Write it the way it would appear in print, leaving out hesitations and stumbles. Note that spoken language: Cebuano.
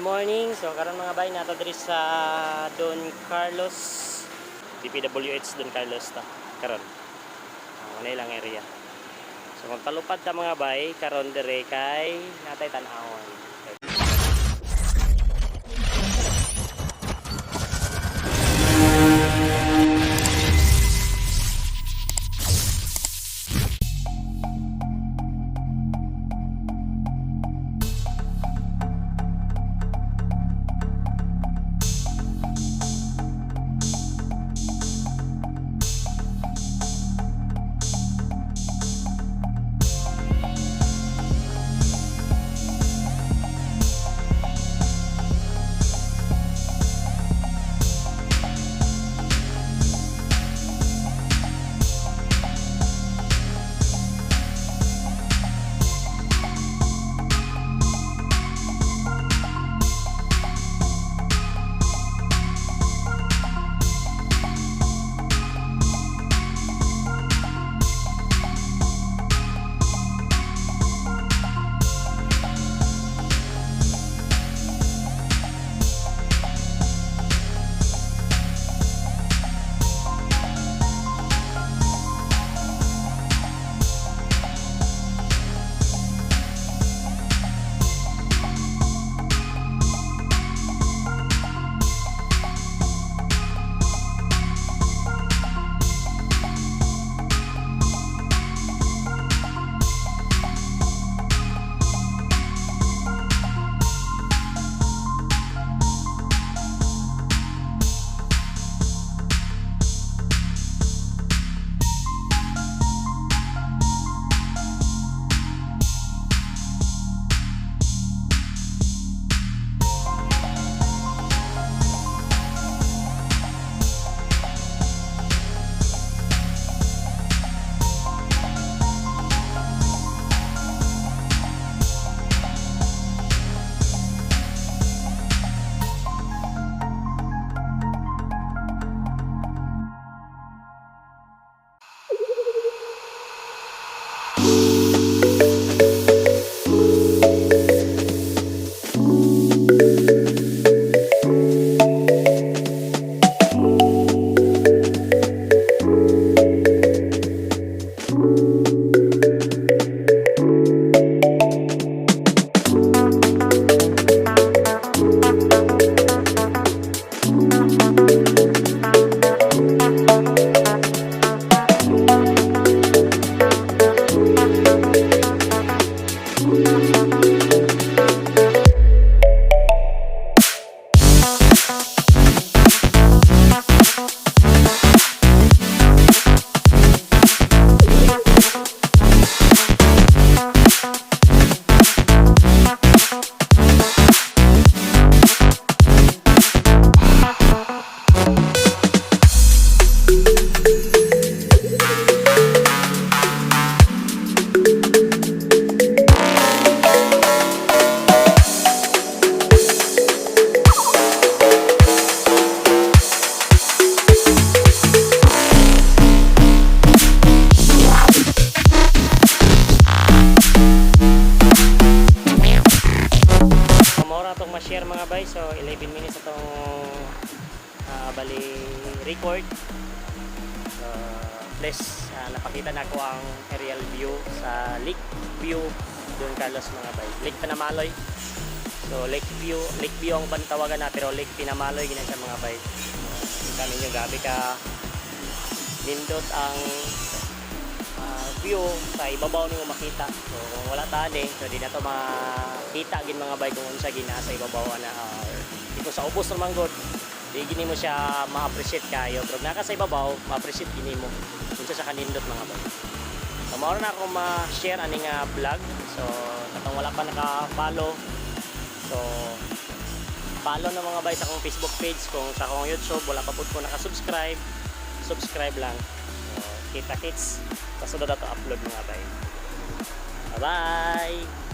Morning. So karon, mga bay, naa ta diri sa Don Carlos, DPWH Don Carlos ta karon. Mao ilang area. So magpalupad ta, mga bay, karon dire kay naa tay tan-awon. So mao ra atong ma-share, mga bay. So 11 minutes atong bali record. So please, napakita nako ang aerial view sa Lake View Don Carlos, mga bay. Lake Pinamaloy. So Lake View ang tawagan na, pero Lake Pinamaloy gyud na siya, mga bay. Kita ninyo, grabe ka nindot ang view sa ibabaw nimo makita. So kung wala ta ani, so di na to makita gyud, mga bay, kung unsa gyud sa ibabaw ana or dito sa ubos naman gud. Di gyud nimo siya ma-appreciate kayo. Pero naa ka sa ibabaw, ma-appreciate gyud nimo unsa sa kanindot, mga bay. So mao na ako ma-share ani nga vlog. So katong wala pa naka-follow, so follow na, mga bay, sa akong Facebook page. Kung sa akong YouTube wala pa pud ko naka-subscribe, subscribe lang. So, kita kits sa sunod na to upload, mga bay. Bye bye.